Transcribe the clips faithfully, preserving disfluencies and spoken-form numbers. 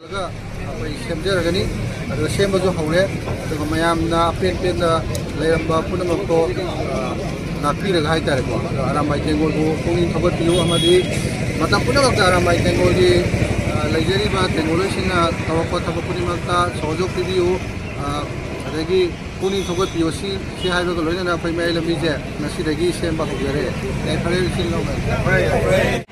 ꯑꯩꯈꯣꯏ ꯁꯦꯝꯖꯔꯒꯅꯤ꯫ ꯑꯗꯨꯒ ꯁꯦꯝꯕꯁꯨ ꯍꯧꯔꯦ꯫ ꯑꯗꯨꯒ ꯃꯌꯥꯝꯅ ꯑꯄꯦꯟ ꯄꯦꯟꯗ ꯂꯩꯔꯝꯕ ꯄꯨꯝꯅꯃꯛꯇꯣ, ꯑ, ꯉꯥꯛꯄꯤꯔꯒ ꯍꯥꯏꯇꯥꯔꯦꯀꯣ, ꯑꯗꯣ ꯑꯔꯥꯝꯕꯥꯏ ꯇꯦꯡꯒꯣꯜꯕꯨ ꯄꯨꯛꯅꯤꯡ ꯊꯧꯒꯠꯄꯤꯌꯨ ꯑꯃꯗꯤ ꯃꯇꯝ ꯄꯨꯝꯅꯃꯛꯇ ꯑꯔꯥꯝꯕꯥꯏ ꯇꯦꯡꯒꯣꯜꯒꯤ, ꯑ, ꯂꯩꯖꯔꯤꯕ ꯇꯦꯡꯒꯣꯜꯂꯣꯏꯁꯤꯡꯅ ꯇꯧꯔꯛꯄ ꯊꯕꯛ ꯈꯨꯗꯤꯡꯃꯛꯇ ꯁꯍꯣꯖꯣꯛ ꯄꯤꯕꯤꯌꯨ꯫ ꯑ, ꯑꯗꯒꯤ ꯄꯨꯛꯅꯤꯡ ꯊꯧꯒꯠꯄꯤꯌꯨ꯫ ꯁꯤ, ꯁꯤ ꯍꯥꯏꯕꯒ ꯂꯣꯏꯅꯅ ꯑꯩꯈꯣꯏ ꯃꯌꯥꯏ ꯂꯝꯕꯤꯁꯦ ꯉꯁꯤꯗꯒꯤ ꯁꯦꯝꯕ ꯍꯧꯖꯔꯦ꯫ ꯌꯥꯏꯐꯔꯦ, ꯏꯆꯤꯜ ꯏꯅꯥꯎ ꯃꯌꯥꯝ꯫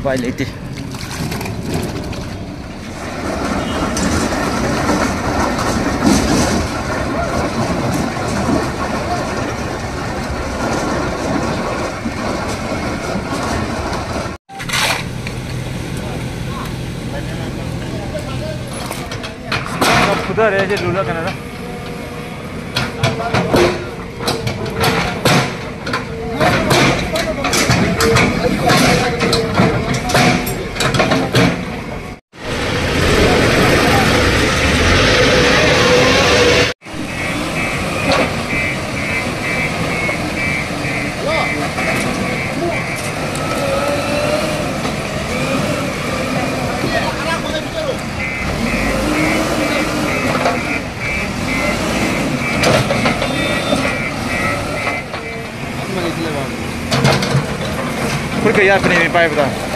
ꯎꯄꯥꯏ ꯂꯩꯇꯦ꯫ ꯐꯨꯊꯔꯦ ꯑꯩꯁꯦ ꯂꯨꯜꯂ ꯀꯩꯅꯣꯗ꯫ ꯐꯨꯔꯤꯠꯀ ꯌꯥꯠꯄꯅꯦꯃꯤ ꯄꯥꯏꯕꯗ꯫